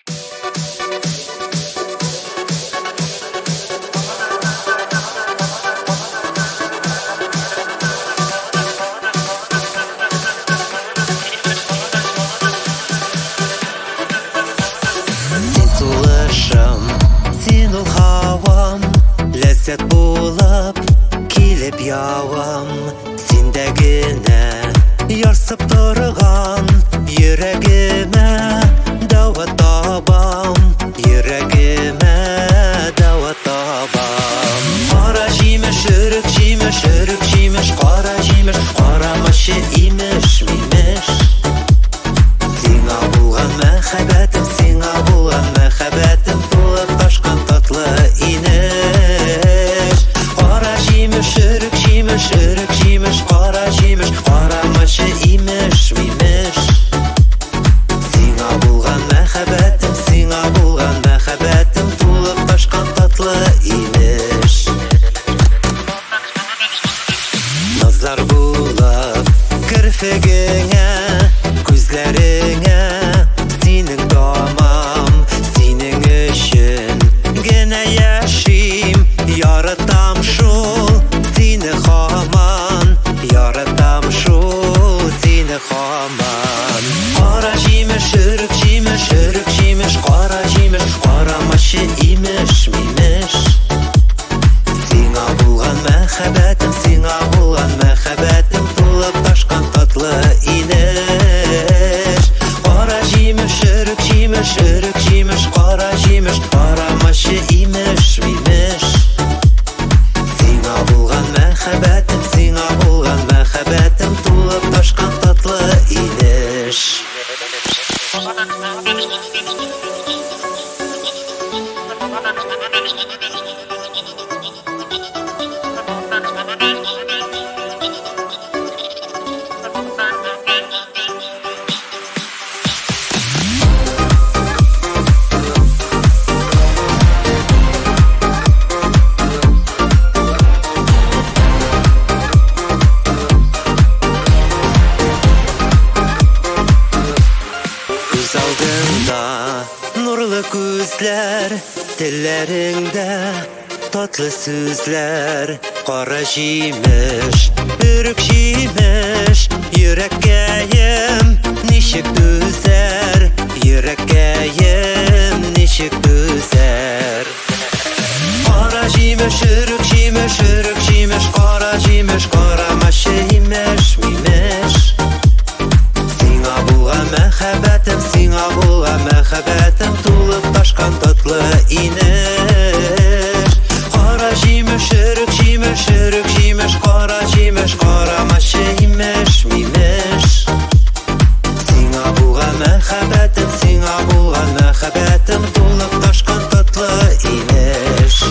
Син сулышым, син ул һавам, ләззәт булып килеп явам. Синдә генә ярсып торган йөрәгемә дәва табам, йөрәгемә дәва табам. Кара җимеш, өрек җимеш, өрек җимеш, кара җимеш, карамачы имеш, мимеш. Сиңа булган мәхәббәтем, сиңа булган мәхәббәтем тулып ташкан татлы инеш. Кара җимеш, өрек җимеш, өрек җимеш, кара җимеш, карамачы имеш, мимеш. Сиңа булган мәхәббәтем, сиңа булган мәхәббәтем тулып ташкан татлы инеш. Назлар булып керфегеңә, күзләреңә синең тамам, синең өчен генә яшим, яратам шул сине һаман, яратам шул сине һаман. Кара җимеш, өрек җимеш, өрек җимеш, кара җимеш, карамачы имеш, мимеш. Сиңа булган мәхәббәтем, сиңа булган мәхәббәтем тулып ташкан татлы инеш. Кара җимеш, өрек җимеш, өрек җимеш, кара җимеш, карамачы имеш, мимеш. Сиңа булган мәхәббәтем, сиңа булган мәхәббәтем тулып ташкан татлы инеш. Күз алдында нурлы күзләр, телләреңдә татлы сүзләр. Кара җимеш, өрек җимеш, йөрәккәем ничек түзәр, йөрәккәем ничек түзәр. Кара җимеш, өрек җимеш, өрек җимеш, кара җимеш, карамачы имеш, мимеш. Сиңа булган мәхәббәтем, сиңа булган мәхәббәтем тулып ташкан татлы инеш. Кара җимеш, өрек җимеш, өрек җимеш, кара җимеш, карамачы имеш, мимеш. Сиңа булган мәхәббәтем, сиңа булган мәхәббәтем тулып ташкан татлы инеш.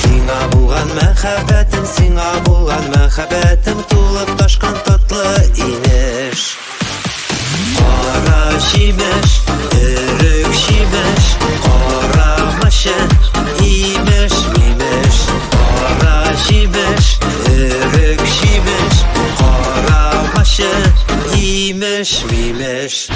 Сиңа булган мәхәббәтем, сиңа булган мәхәббәтем тулып ташкан татлы инеш. Кара җимеш, өрек җимеш, карамачы имеш, мимеш. Кара җимеш, өрек җимеш, карамачы имеш, мимеш.